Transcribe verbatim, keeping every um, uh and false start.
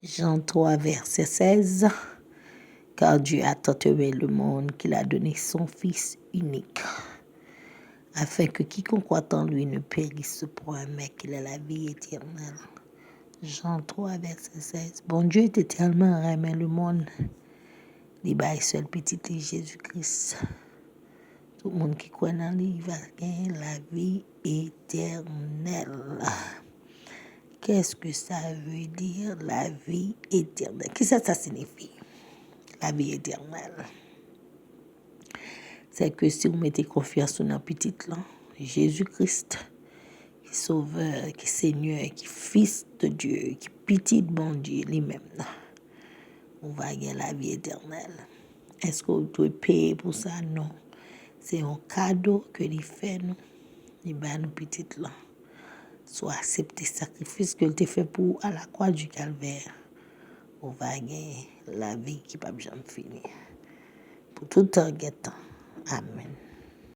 Jean trois, verset seize. Car Dieu a tant aimé le monde qu'il a donné son Fils unique, afin que quiconque croit en lui ne périsse point, mais qu'il ait la vie éternelle. Jean trois, verset seize. Bondye te tèlman renmen lemonn, li bay sèl pitit li, Jezi Kris. Tout moun ki kwè nan li va gen lavi etènèl. Qu'est-ce que ça veut dire, la vie éternelle? Kisa sa siyifi, lavi etènèl? Se ke si w mete konfyans ou nan Pitit lan, Jezi Kris, ki Sovè, ki Senyè, ki Fis de Dye, ki Pitit Bondye li menm nan, ou va gen lavi etènèl. Èske w dwe peye pou sa? Non. Se yon kado ke li fè nou. Li ba nou Pitit lan. Si w aksepte sakrifis ke l te fè pou ou à la croix du Calvaire, ou va gen lavi ki p ap janm fini. Pou tout tan gen tan. Amèn.